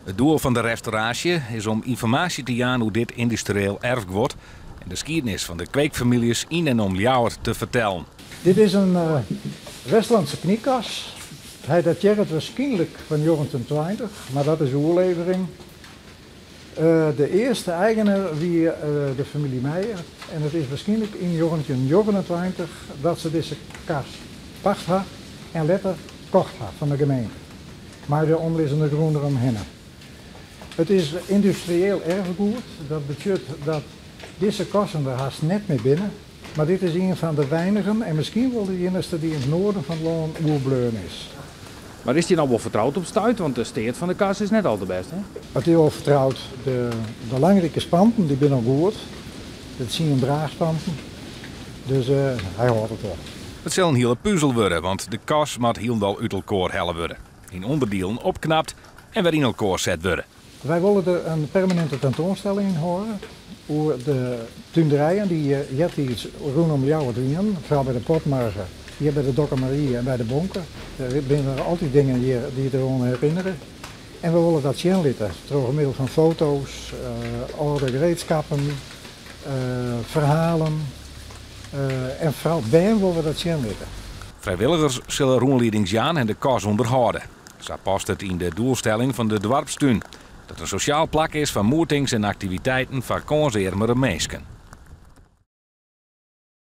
It doel fan de restauraasje is om ynformaasje te jaan oer dit yndustrieel erfguod en de skiednis fan de kweekfamyljes yn en om Ljouwert te fertellen. Dit is in Westlandse knypkas. Hy datearret wierskynlik fan 1920, mar dat is oerlevering. De earste eigener wie de famylje Meijer en it is wierskynlik yn 1929 dat se dizze kas pacht ha en letter kocht ha fan de gemeente, mei de omlizzende grûn deromhinne. It is yndustrieel erfgoed, dat betsjut dat dizze kassen der hast net mear binne, mar dit is ien fan de weinigen en miskien wol de iennichste dy't yn it noarden fan it lân oerbleaun is. Mar is dy no wol fertroud op 't stuit? Want de steat fan de kas is net al te bêst, hè? It is wol fertroud. De belangrike spanten dy binne noch goed. It tsien draachspanten. Dus hy hâldt it wol. It sil in hiele puzel wurde, want de kas moat hielendal út elkoar helle wurde, yn ûnderdielen opknapt en wer yn elkoar set wurde. Wy wolle der in permaninte tentoanstelling yn hâlde oer de túnderijen dy't eartiids rûnom Ljouwert wienen, foaral by de Potmarge, hjir by de Dokkumer Ie en by de Bonke. Der binne noch altyd dingen hjir dy't deroan herinnerje. En we wolle dat sjen litte troch middel fan foto's, âlde gereedskappen, ferhalen en foaral bern wolle we dat sjen litte. Frijwilligers sille rûnliedings jaan en de kas ûnderhâlde. Sa past it yn de doelstelling fan de doarpstún, dat in sosjaal plak is foar moetings en aktiviteiten foar kânsearmere minsken.